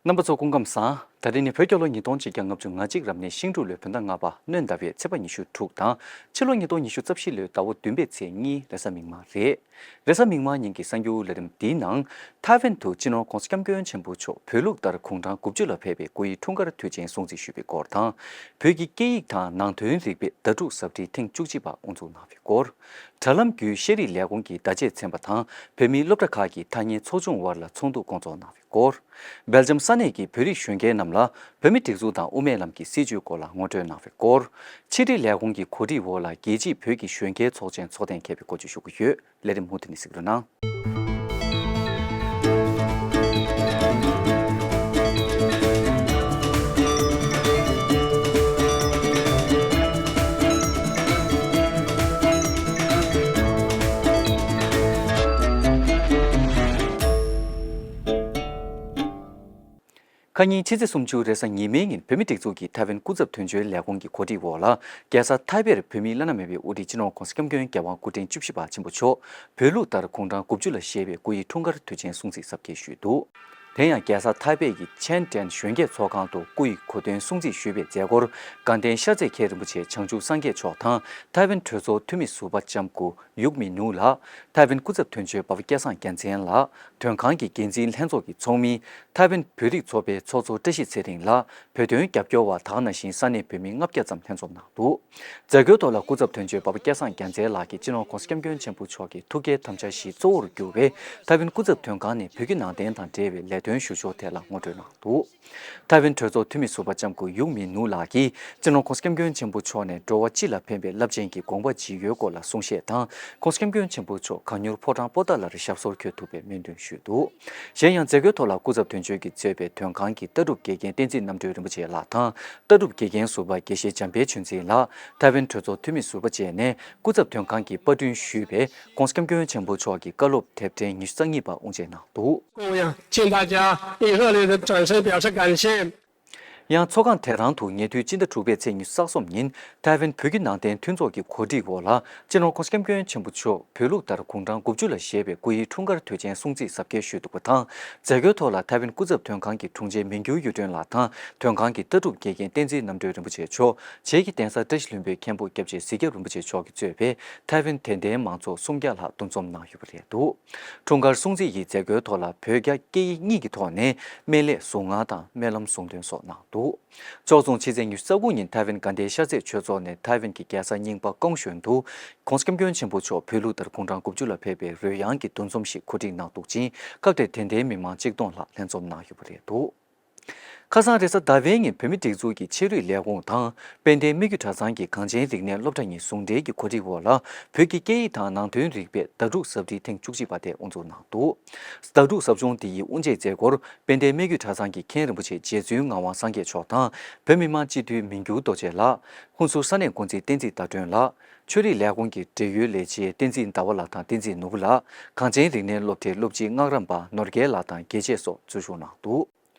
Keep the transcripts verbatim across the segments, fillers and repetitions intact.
རྣམ་པ་ཚོ་སྐུ་ཁམས་བཟང་། ད་རིང་ནི་བོད་རྒྱལ་ལོ་ཉིས་སྟོང་ཆིག་བརྒྱ་ལྔ་བཅུ་ང་གཅིག་རབ་གནས་ཤིང་འབྲུག་ལོའི་བོད་ཟླ་ལྔ་པ་སྣྲོན་ཟླ་བའི་ཚེས་པ་ཉི་ཤུ་དྲུག་དང་ཕྱི་ལོ་ཉིས་སྟོང་ཉི་ཤུ་རྩ་བཞི་ལོའི་ཟླ་བ་བདུན་པའི་ཚེས་གཉིས་རེས་གཟའ་མིག་དམར་རེད། རེས་གཟའ་མིག་དམར་ཉིན་གྱི་གསར་འགྱུར་ལས་རིམ་འདིའི་ནང་། ཐའེ་ཝན་དུ་སྤྱི་ནོར་༧གོང་ས་༧སྐྱབས་མགོན་ཆེན་པོ་མཆོག་བོད་ལུགས་ལྟར་དགུང་གྲངས་དགུ་བཅུ་ལ་ཕེབས་པའི་སྐུ་ཡི་འཁྲུངས་སྐར་དུས་ཆེན་སྲུང་བརྩི་ཞུས་པའི་སྐོར་དང་། བོད་ཀྱི་སྐད་ཡིག་དང་ནང་དོན་རིག་པའི་ཟླ་དྲུག་ཟབ་ཁྲིད་ཐེངས་བཅུ་གཅིག་པ་དབུ་འཛུགས་གནང་བའི་སྐོར། དྲ་ལམ་བརྒྱུད་ཤེས་རིག་ལས་ཁུངས་ཀྱི་བརྡ་ཆད་ཚན་པ་དང་བོད་མིའི་སློབ་གྲྭ་ཁག་གི་ཐ་སྙད་ཚོགས་ཆུང་དབར་ལ་ཚོགས་འདུ་སྐོང་ཚོགས་གནང་བའི་སྐོར། སྦེལ་ཇམ་ས་གནས་ཀྱི་བོད་རིགས་གཞོན་སྐྱེས་རྣམས་ལ་བོད་མིའི་སྒྲིག་འཛུགས་དང་དབུ་མའི་ལམ་གྱི་སྲིད་བྱུས་སྐོར་ལ་ངོ་སྤྲོད་གནང་བའི་སྐོར། ཕྱི་དྲིལ་ལས་ཁུངས་ཀྱི་གོ་སྒྲིག་འོག་ལ་རྒྱལ་སྤྱིའི་བོད་ཀྱི་གཞོན་སྐྱེས་ཚོགས་ཆེན་ཚོགས་གཏན་འཁེལ་བའི་སྐོར་བཅས་ཞུ་གི་ཡོད། ལས་རིམ་མུ་མཐུད་ནས་གཟིགས་རོགས་གནང་། ཁ་ཉིན་ཕྱི་ཚེས་སུམ་ཅུ་རེས་གཟའ་ཉི་མའི་ཉིན་བོད་མིའི་སྒྲིག་འཛུགས་ཀྱི་ཐའེ་ཝན་སྐུ་ཚབ་དོན་གཅོད་ལས་ཁུངས་ཀྱི་གོ་སྒྲིག་འོག་ལ་རྒྱལ་ས་ཐའེ་པེར་བོད་མིའི་བླ་ན་མེད་པའི་དབུ་ཁྲིད་སྤྱི་ནོར་༧གོང་ས་༧སྐྱབས་མགོན་རྒྱལ་དབང་སྐུ་ཕྲེང་བཅུ་བཞི་པ་ཆེན་པོ་མཆོག་བོད་ལུགས་ལྟར་དགུང་གྲངས་དགུ་བཅུ་ལ་བཞེས་པའི་སྐུ་ཡི་འཁྲུངས་སྐར་དུས་ཆེན་སྲུང་བརྩི་གཟབ་རྒྱས་ཞུས་འདུག་དེ་ཡང་རྒྱལ་ས་ཐའེ་པེ་ཡི་ཆན་ཀྲེན་གཞོན་སྐྱེས་ཚོགས་ཁང་དུ་སྐུ་ཡི་གོ་སྟོན་སྲུང་བརྩི་ཞུས་པའི་མཛད་སྒོར་དགའ་ལྡན་ཤར་རྩེ་མཁན་རིན་པོ་ཆེ་བྱང་ཆུབ་སངས་རྒྱས་མཆོག་དང་ཐའེ་ཝན་གྲོས་ཚོགས་འཐུས་མི་ཟུར་པ་ལྕམ་སྐུ་ཡུག་མི་ནུ་ལགས། ཐའེ་ཝན་སྐུ་ཚབ་དོན་གཅོད་འབའ་པ་སྐལ་བཟང་རྒྱལ་མཚན་ལགས། དོན་ཁང་གི་འགན་འཛིན་ལྷན་ཚོགས་ཀྱི་ཚོགས་མི། ཐའེ་ཝན་བོད་རིགས་ཚོགས་པའི་ཚོགས་གཙོ་བཀྲ་ཤིས་ཚེ་རིང་ལགས། བོད་དོན་རྒྱབ་སྐྱོར་བ་དག་ནང་བཞིན་ས་གནས་བོད་མི་ལྔ་བརྒྱ་ཙམ་ལྷན་འཛོམས་གནང་འདུག་མཛད་སྒོའི་ཐོག་ལ་སྐུ་ཚབ་དོན་གཅོད་འབའ་པ་སྐལ་བཟང་རྒྱལ་མཚན་ལགས་ཀྱིས་སྤྱི་ནོར་༧གོང་ས་༧སྐྱབས་མགོན་ཆེན་པོ་མཆོག་གི་ཐུགས་བསྐྱེད་དམ་བཅའ་བཞིའི་གཙོ་བོར་གྱུར་བའི་ཐའེ་ཝན་སྐུ་ཚབ་དོན་ཁང་ནས་བོད་བརྒྱུད་ནང་བསྟན་དང་འབྲེལ་བའི་ལས་དོན་ཞུ་ཕྱོགས་ཐད་ལ་ངོ་སྤྲོད་གནང་འདུག་ཐའེ་ཝན་གྲོས་ཚོགས་འཐུས་མི་ཟུར་པ་ལྕམ་སྐུ་ཡུག་མི་ནུ་ལགས་ཀྱིས་སྤྱི་ནོར་༧གོང་ས་༧སྐྱབས་མགོན་ཆེན་པོ་མཆོག་ནས་འགྲོ་བ་སྤྱི་ལ་ཕན་པའི་རླབས་ཆེན་གྱི་དགོངས་པ་ཇི་ཡོད་སྐོར་ལ་གསུང་བཤད་དང་༧གོང་ས་༧སྐྱབས་མགོན་ཆེན་པོ་མཆོག་གང་མྱུར་ཕོ་བྲང་པོ་ཏཱ་ལར་ཞབས་སོར་འཁོད་ཐུབ་པའི་སྨོན་འདུན་ཞུས་འདུག་གཞན་ཡང་མཛད་སྒོའི་ཐོག་ལ་སྐུ་ཚབ་དོན་གཅོད་ཀྱིས་གཙོས་པའི་དོན་ཁང་གི་ལྟ་གྲུབ་དགེ་རྒན་བསྟན་འཛིན་རྣམ་གྲོལ་རིན་པོ་ཆེ་ལགས་དང་ལྟ་གྲུབ་དགེ་རྒན་ཟུར་པ་དགེ་བཤེས་འཇམ་དཔལ་ཆོས་འཛིན་ལགས། ཐའེ་ཝན་གྲོས་ཚོགས་འཐུས་མི་ཟུར་པ་བཅས་ནས་སྐུ་ཚབ་དོན་ཁང་གིས་པར་སྐྲུན་ཞུས་པའི་༧གོང་ས་༧སྐྱབས་མགོན་ཆེན་པོ་མཆོག་གི་བཀའ་སློབ་དེབ་ཕྲེང་ཉི་ཤུ་རྩ་གཉིས་པ་དབུ་འབྱེད་གནང་འདུག 供养，请大家以热烈的掌声表示感谢。 ཡང་ཚོགས་ཁང་དེ་རང་དུ་ཉེ་དུས་སྤྱི་ཟླ་དྲུག་པའི་ཚེས་ཉི་ཤུ་རྩ་གསུམ་ཉིན་ཐའེ་ཝན་བོད་བརྒྱུད་ནང་བསྟན་མཐུན་ཚོགས་ཀྱི་གོ་སྒྲིག་འོག་ལ་སྤྱི་ནོར་༧གོང་ས་༧སྐྱབས་མགོན་ཆེན་པོ་མཆོག་བོད་ལུགས་ལྟར་དགུང་གྲངས་དགུ་བཅུ་ལ་བཞེས་པའི་སྐུ་ཡི་འཁྲུངས་སྐར་དུས་ཆེན་སྲུང་བརྩི་གཟབ་རྒྱས་ཞུས་འདུག་པ་དང་། མཛད་སྒོའི་ཐོག་ལ་ཐའེ་ཝན་སྐུ་ཚབ་དོན་ཁང་གི་དྲུང་ཆེ་མི་འགྱུར་གཡུ་སྒྲོན་ལགས་དང་དོན་ཁང་གི་ལྟ་གྲུབ་དགེ་རྒན་བསྟན་འཛིན་རྣམ་གྲོལ་རིན་པོ་ཆེ་མཆོག་བྱེས་ཀྱི་གདན་ས་བཀྲ་ཤིས་ལྷུན་པོའི་མཁན་པོ་སྐྱབས་རྗེ་གཟིགས་སྐྱབས་རིན་པོ་ཆེ་མཆོག་གིས་གཙོས་པའི་ཐའེ་ཝན་དད་ལྡན་མང་ཚོགས་སུམ་བརྒྱ་ལྷག་འདུ་འཛོམས་གནང་ཡོད་པ་རེད་འདུག་འཁྲུངས་སྐར་སྲུང་བརྩི་ཡི་མཛད་སྒོའི་ཐོག་ལ་བོད་རྒྱ་སྐད་ཡིག་གཉིས་ཀྱི་ཐོག་ནས་སྨན་བླའི་གཟུངས་སྔགས་དང་སྨོན་ལམ་གསུང་འདོན་སོགས་གནང་འདུག་ཕྱོགས་མཚུངས་ཕྱི་ཚེས་ཉི་ཤུ་རྩ་དགུ་ཉིན་ཐའེ་ཝན་དགའ་ལྡན་ཤར་རྩེ་ཆོས་ཚོགས་ནས་ཐའེ་ཝན་གྱི་རྒྱལ་ས་རྙིང་པ་ཀོང་ཞོན་དུ་༧གོང་ས་༧སྐྱབས་མགོན་ཆེན་པོ་མཆོག་བོད་ལུགས་ལྟར་དགུང་གྲངས་དགུ་བཅུ་ལ་ཕེབས་པའི་རོལ་དབྱངས་ཀྱི་འདུ་འཛོམས་ཤིག་གོ་སྒྲིག་གནང་འདུག་ཅིང་། སྐབས་དེར་དད་ལྡན་མི་མང་གཅིག་སྟོང་ལྷག་ལྷན་འཛོམས་གནང་ཡོད་པ་རེད་འདུག་ཁ་སང་རེས་གཟའ་ཟླ་བའི་ཉིན་བོད་མིའི་སྒྲིག་འཛུགས་ཀྱི་ཆོས་རིག་ལས་ཁུངས་དང་དཔལ་ལྡན་སྨད་རྒྱུད་གྲྭ་ཚང་གི་གངས་ཅན་རིག་གནས་སློབ་གྲྭ་གཉིས་ཟུང་འབྲེལ་གྱི་གོ་སྒྲིག་འོག་ལ་བོད་ཀྱི་སྐད་ཡིག་དང་ནང་དོན་རིག་པའི་ཟླ་དྲུག་ཟབ་ཁྲིད་ཐེངས་བཅུ་གཅིག་པ་དེ་དབུ་འཛུགས་གནང་འདུག་ཟླ་དྲུག་ཟབ་སྦྱོང་འདི་ཡི་དབུ་འབྱེད་མཛད་སྒོར་དཔལ་ལྡན་སྨད་རྒྱུད་གྲྭ་ཚང་གི་མཁན་རིན་པོ་ཆེ་རྗེ་བཙུན་ངག་དབང་སངས་རྒྱས་མཆོག་དང་བོད་མི་མང་སྤྱི་འཐུས་མི་འགྱུར་རྡོ་རྗེ་ལགས། ཧུན་སུར་ས་གནས་འགོ་འཛིན་བསྟན་འཛིན་ཟླ་སྒྲོན་ལགས། ཆོས་རིག་ལས་ཁུངས་ཀྱི་འབྲེལ་ཡོད་ལས་བྱེད་བསྟན་འཛིན་ཟླ་བ་ལགས་དང་བསྟན་འཛིན་ནོར་བུ་ལགས། གངས་ཅན་རིག་གནས་སློབ་གྲྭའི་སློབ་སྤྱི་སྔགས་རམས་པ་ནོར་རྒྱས་ལགས་དང་དགེ་བྱེས་སོགས་འཛུལ་ཞུགས་གནང་འདུག་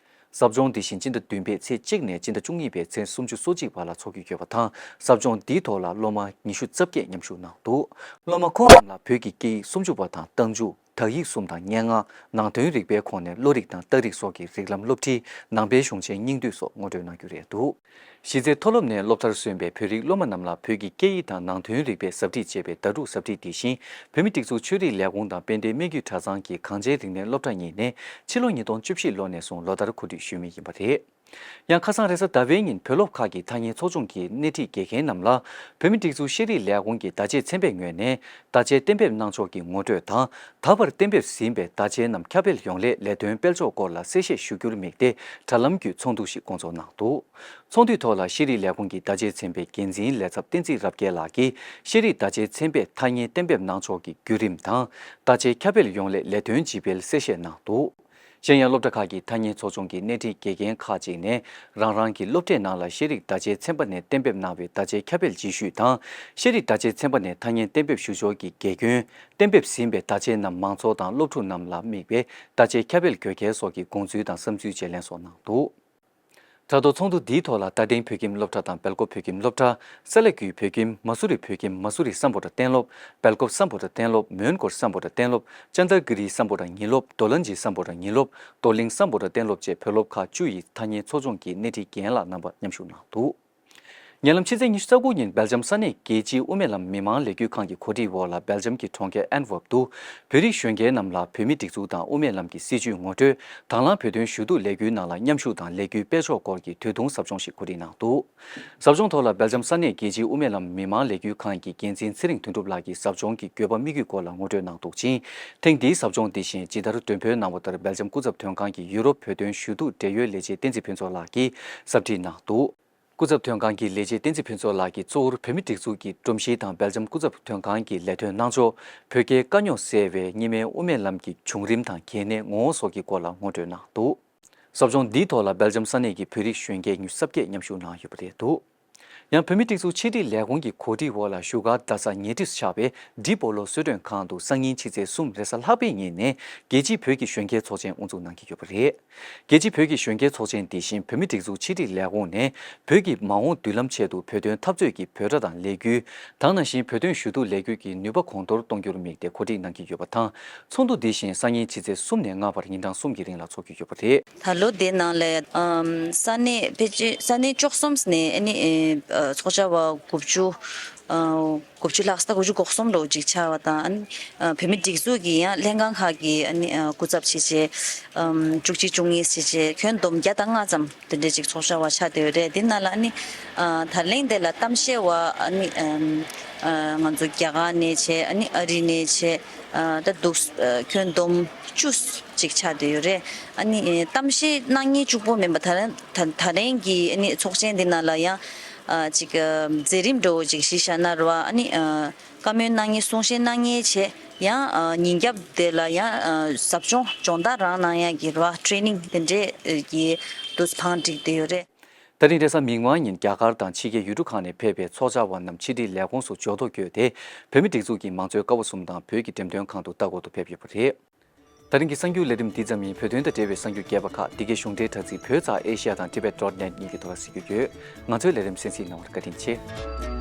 ཟབ་སྦྱོང་འདི་བཞིན་སྤྱི་ཟླ་བདུན་པའི་ཚེས་གཅིག་ནས་སྤྱི་ཟླ་བཅུ་གཉིས་པའི་ཚེས་སུམ་ཅུ་སོ་གཅིག་བར་ལ་འཚོགས་རྒྱུ་ཡོད་པ་དང་། ཟབ་སྦྱོང་འདིའི་ཐོག་ལ་སློབ་མ་ཉི་ཤུ་རྩ་བརྒྱད་མཉམ་ཞུགས་གནང་འདུག་སློབ་མ་ཁོང་རྣམས་ལ་བོད་ཀྱི་སྐད་ཡིག་སུམ་ཅུ་པ་དང་རྟགས་འཇུག་དག་ཡིག་གསུམ་དང་སྙན་ངག་ནང་དོན་རིག་པའི་ཁོངས་ནས་བློ་རིག་དང་རྟགས་རིག་སོགས་ཀྱི་རིགས་ལམ་སློབ་ཁྲིད། ནང་པའི་གཞུང་ཆེན་སྙིང་བསྡུས་སོགས་ངོ་སྤྲོད་གནང་རྒྱུ་རེད་འདུག་གཞི་རྩའི་མཐོ་སློབ་ནས་སློབ་མཐར་སོན་པའི་བོད་རིགས་སློབ་མ་རྣམས་ལ་བོད་ཀྱི་སྐད་ཡིག་དང་ནང་དོན་རིག་པའི་ཟབ་ཁྲིད་ཅེས་པའི་ཟླ་དྲུག་ཟབ་ཁྲིད་འདི་བཞིན་བོད་མིའི་སྒྲིག་འཛུགས་ཆོས་རིག་ལས་ཁུངས་དང་དཔལ་ལྡན་སྨད་རྒྱུད་གྲྭ་ཚང་གི་གངས་ཅན་རིག་གནས་སློབ་གྲྭ་གཉིས་ནས་ཕྱི་ལོ་ཉིས་སྟོང་བཅུ་བཞི་ལོ་ནས་བཟུང་ལོ་ལྟར་གོ་སྒྲིག་ཞུ་མུས་ཡིན་པ་རེད། ཡང་ཁ་སང་རེས་གཟའ་ཟླ་བའི་ཉིན་བོད་སློབ་ཁག་གི་ཐ་སྙད་ཚོགས་ཆུང་གི་སྣེ་ཁྲིད་དགེ་རྒན་རྣམས་ལ་བོད་མིའི་སྒྲིག་འཛུགས་ཤེས་རིག་ལས་ཁུངས་ཀྱི་བརྡ་ཆད་ཚན་པའི་ངོས་ནས་བརྡ་ཆད་གཏན་འབེབས་གནང་ཕྱོགས་ཀྱི་ངོ་སྤྲོད་དང་། ད་བར་གཏན་འབེབས་ཟིན་པའི་བརྡ་ཆད་རྣམས་ཁྱབ་སྤེལ་ཡོང་སླད་ལས་དོན་སྤེལ་ཕྱོགས་སྐོར་ལ་གསལ་བཤད་ཞུ་རྒྱུར་དམིགས་ཏེ་དྲ་ལམ་བརྒྱུད་ཚོགས་འདུ་ཞིག་སྐོང་ཚོགས་གནང་འདུག་ཚོགས་འདུའི་ཐོག་ལ་ཤེས་རིག་ལས་ཁུངས་ཀྱི་བརྡ་ཆད་ཚན་པའི་འགན་འཛིན་ལས་ཚབ་བསྟན་འཛིན་རབ་རྒྱས་ལགས་ཀྱིས་ཤེས་རིག་བརྡ་ཆད་ཚན་པས་ཐ་སྙད་གཏན་འབེབས་གནང་ཕྱོགས་ཀྱི་བརྒྱུད་རིམ་དང་། བརྡ་ཆད་ཁྱབ་སྤེལ་ཡོང་སླད་ལས་དོན་ཇི་སྤེལ་གསལ་བཤད་གནང་འདུག་གཞན་ཡང་སློབ་གྲྭ་ཁག་གི་ཐ་སྙད་ཚོགས་ཆུང་གི་སྣེ་ཁྲིད་དགེ་རྒན་ཁག་ཅིག་ནས་རང་རང་གི་སློབ་གྲྭའི་ནང་ལ་ཤེས་རིག་བརྡ་ཆད་ཚན་པ་ནས་གཏན་འབེབས་གནང་བའི་བརྡ་ཆད་ཁྱབ་སྤེལ་རྗེས་ཤུལ་དང་། ཤེས་རིག་བརྡ་ཆད་ཚན་པ་ནས་ཐ་སྙད་གཏན་འབེབས་ཞུ་ཕྱོགས་ཀྱི་དགེ་སྐྱོན། གཏན་འབེབས་ཟིན་པའི་བརྡ་ཆད་རྣམས་མང་ཚོགས་དང་སློབ་ཕྲུག་རྣམས་ལ་དམིགས་པའི་བརྡ་ཆད་ཁྱབ་སྤེལ་དགོས་གལ་སོགས་ཀྱི་དགོངས་ཚུལ་དང་བསམ་ཚུལ་བརྗེ་ལེན་སོགས་གནང་འདུག་དྲ་ཐོག་ཚོགས་འདུ་འདིའི་ཐོག་ལ་རྟ་སྡིང་བོད་ཁྱིམ་སློབ་གྲྭ་དང་སྦེལ་ཀོབ་བོད་ཁྱིམ་སློབ་གྲྭ། ས་ལ་ཀུའི་བོད་ཁྱིམ། མ་སུ་རི་བོད་ཁྱིམ། མ་སུ་རི་སམ་བྷོ་ཊ་གཏན་སློབ། སྦེལ་ཀོབ་སམ་བྷོ་ཊ་གཏན་སློབ། མོན་གོར་སམ་བྷོ་ཊ་གཏན་སློབ། ཅན་དར་གི་རི་སམ་བྷོ་ཊ་ཉིན་སློབ། རྡོ་ལན་ཇི་སམ་བྷོ་ཊ་ཉིན་སློབ། རྡོར་གླིང་སམ་བྷོ་ཊ་གཏན་སློབ་བཅས་བོད་སློབ་ཁག་བཅུ་ཡི་ཐག་ཉེའི་ཚོགས་ཆུང་གི་སྣེ་ཁྲིད་འགན་བླངས་རྣམ་པ་མཉམ་ཞུགས་གནང་འདུག་ཉེ་ལམ་ཕྱི་ཚེས་ཉི་ཤུ་རྩ་དགུ་ཉིན་སྦེལ་ཇམ་ས་གནས་རྒྱལ་སྤྱིའི་དབུ་མའི་ལམ་མི་མང་ལས་འགུལ་ཁང་གི་གོ་སྒྲིག་འོག་ལ་སྦེལ་ཇམ་གྱི་གྲོང་ཁྱེར་ཨན་ཝརབ་ཏུ་བོད་རིགས་གཞོན་སྐྱེས་རྣམས་ལ་བོད་མིའི་སྒྲིག་འཛུགས་དང་དབུ་མའི་ལམ་གྱི་སྲིད་བྱུས་ངོ་སྤྲོད། དང་བླངས་བོད་དོན་ཞུ་གཏུག་ལས་འགུལ་ནང་ལ་མཉམ་ཞུགས་དང་ལས་འགུལ་སྤེལ་ཕྱོགས་སྐོར་གྱི་དུས་ཐུང་ཟབ་སྦྱོང་ཞིག་གོ་སྒྲིག་གནང་འདུག་ཟབ་སྦྱོང་ཐོག་ལ་སྦེལ་ཇམ་ས་གནས་རྒྱལ་སྤྱིའི་དབུ་མའི་ལམ་མི་མང་ལས་འགུལ་ཁང་གི་འགན་འཛིན་ཚེ་རིང་དོན་གྲུབ་ལགས་ཀྱིས་ཟབ་སྦྱོང་གི་དགོས་པ་དམིགས་ཡུལ་སྐོར་ལ་ངོ་སྤྲོད་གནང་འདུག་ཅིང་། ཐེངས་འདིའི་ཟབ་སྦྱོང་འདི་བཞིན་ཇི་ལྟར་མགྲོན་འབོད་གནང་བ་ལྟར་སྦེལ་ཇམ་སྐུ་ཚབ་དོན་ཁང་གི་ཡུ་རོབ་བོད་དོན་ཞུ་གཏུག་འབྲེལ་ཡོད་ལས་བྱེད་བསྟན་འཛིན་ཕུན་ཚོགས་ལགས་ཀྱིས་ཟབ་ཁྲིད་གནང་འདུག་སྐུ་ཚབ་དོན་ཁང་གི་ལས་བྱེད་བསྟན་འཛིན་ཕུན་ཚོགས་ལགས་ཀྱིས་གཙོ་བོར་བོད་མིའི་སྒྲིག་འཛུགས་ཀྱི་སྒྲོམ་གཞི་དང་སྦེལ་ཇམ་སྐུ་ཚབ་དོན་ཁང་གི་ལས་དོན་གནང་ཕྱོགས། བོད་རྒྱའི་དཀའ་རྙོག་སེལ་བའི་གཉིས་སྨན་དབུ་མའི་ལམ་གྱི་བྱུང་རིམ་དང་གལ་གནད་ངོ་བོ་སོགས་ཀྱི་སྐོར་ལ་ངོ་སྤྲོད་གནང་འདུག་ཟབ་སྦྱོང་འདིའི་ཐོག་ལ་སྦེལ་ཇམ་ས་གནས་ཀྱི་བོད་རིགས་གཞོན་སྐྱེས་ཉི་ཤུ་རྩ་བརྒྱད་མཉམ་ཞུགས་གནང་ཡོད་པ་རེད་འདུག་ཡང་བོད་མིའི་སྒྲིག་འཛུགས་ཕྱི་དྲིལ་ལས་ཁུངས་ཀྱི་གོ་སྒྲིག་འོག་ལ་བཞུགས་སྒར་རྡ་ས་ཉེ་འཁྲིས་སུ་ཆགས་པའི་ཌི་པོ་ལོ་གསོལ་མགྲོན་ཁང་དུ་སང་ཉིན་ཕྱི་ཚེས་གསུམ་རེས་གཟའ་ལྷག་པའི་ཉིན་ནས་རྒྱལ་སྤྱིའི་བོད་ཀྱི་གཞོན་སྐྱེས་ཚོགས་ཆེན་དབུ་འཛུགས་གནང་གི་ཡོད་པ་རེད། རྒྱལ་སྤྱིའི་བོད་ཀྱི་གཞོན་སྐྱེས་ཚོགས་ཆེན་འདི་བཞིན་བོད་མིའི་སྒྲིག་འཛུགས་ཕྱི་དྲིལ་ལས་ཁུངས་ནས་བོད་ཀྱི་མ་འོངས་མདུན་ལམ་ཆེད་དུ་བོད་དོན་འཐབ་རྩོད་ཀྱི་འབོད་སྒྲ་དང་ལས་འགུལ། དེ་ནང་བཞིན་བོད་དོན་ཞུ་གཏུག་ལས་འགུལ་གྱི་ནུས་པ་གོང་མཐོར་གཏོང་རྒྱུར་དམིགས་ཏེ་གོ་སྒྲིག་གནང་གི་ཡོད་པ་དང་། ཚོགས་འདུ་འདི་བཞིན་སང་ཉིན་ཕྱི་ཚེས་གསུམ་ནས་ལྔ་བར་ཉིན་གྲངས་གསུམ་གྱི་རིང་ལ་འཚོགས་ཀྱི་ཡོད་པ་རེད། ད་ལོ་འདིའི་ནང་ལ་ཨམ་ས་གནས་ཕལ་ཆེར་ས་གནས་བཅུ་གསུམ་ནས་ཨ་ནི་ཨེ་ཨ་ཚོགས་བཅར་བ་དགུ་བཅུ་ཨ་དགུ་བཅུ་ལྷག་ས་དགུ་བཅུ་གོ་གསུམ་ལོ་ཅིག་ཆགས་པ་དང་། ཨ་ནི་ཨ་བོད་མི་སྒྲིག་འཛུགས་ཀྱི་ཡང་ལྷན་ཁང་ཁག་གི་ཨ་ནི་ཨ་སྐུ་ཚབ་བྱས་བྱས་ཨམ་བཅུ་གཅིག་བཅུ་གཉིས་བྱས་བྱས་ཁྱོན་བསྡོམས་བརྒྱ་དང་ལྔ་ཙམ་དེ་འདྲས་ཅིག་ཚོགས་བཅར་བ་ཆགས་བསྡད་ཡོད་རེད། དེ་ནང་ལ་ཨ་ནི་ཨ་ད་ལན་དེ་ལ་གཏམ་བཤད་པ་ཨ་ནི་ཨམ་ཨ་ང་ཚོ་རྒྱ་གར་ནས་བྱས་ཨ་ནི་ཨ་རི་ནས་བྱས་ཨ་ད་འདུག་ཨ་ཁྱོན་བསྡོམས་བཅུ་ཅིག་ཆགས་བསྡད་ཡོད་རེད། ཨ་ནི་ཨ་གཏམ་བཤད་གནང་མཁན་གཅིག་པོ་མིན་པ་ད་ལན་ད་ད་ལན་གྱི་ཨ་ནི་ཚོགས་ཆེན་འདི་ནང་ལ་ཡང་ཨ་ཅིག་ཨ་མཛད་རིམ་འདྲ་བོ་ཅིག་གཞི་བཞག་ན་རེད་བ། ཨ་ནི་ཨ་བཀའ་མོལ་གནང་མཁན་གསུང་བཤད་གནང་མཁན་བྱས་ཡང་ཨ་ཉིན་རྒྱབ་དེ་ལ་ཡང་ཨ་ཟབ་སྦྱོང་སྦྱོང་བརྡར་རང་གནང་ཡག་གི་རེད་བ། ཊེ་རེ་ནིང་དེ་འདྲས་ཀྱི་དུས་བང་བསྒྲིགས་བསྡད་ཡོད་རེད། ད་རིང་རེས་གཟའ་མིག་དམར་ཉིན་རྒྱ་གར་དང་ཕྱི་རྒྱལ་ཡུལ་གྲུ་ཁག་ནས་ཕེབས་པའི་ཚོགས་བཅར་བ་རྣམས་ཕྱི་དྲིལ་ལས་ཁུངས་སུ་འབྱོར་ཐོ་བཀོད་དེ། བོད་མིའི་སྒྲིག་འཛུགས་ཀྱི་མང་གཙོའི་ཀ་བ་གསུམ་དང་བོད་ཀྱི་འགྲེམས་སྟོན་ཁང་དུ་ལྟ་སྐོར་དུ་ཕེབས་ཡོད་པ་རེད། ད་རིང་གི་གསར་འགྱུར་ལས་རིམ་འདི་ཙམ་ཡིན། བོད་དོན་དང་འབྲེལ་བའི་གསར་འགྱུར་རྒྱས་པ་ཁག་འདི་གའི་གཞུང་འབྲེལ་དྲ་ཚིགས་བོད་ཙ་ཨེ་ཤི་ཡ་དང་tibet dot net གཉིས་ཀྱི་ཐོག་ལ་གཟིགས་རྒྱུ་ཡོད། ང་ཚོའི་ལས་རིམ་གསན་གཟིགས་གནང་བར་བཀའ་དྲིན་ཆེ།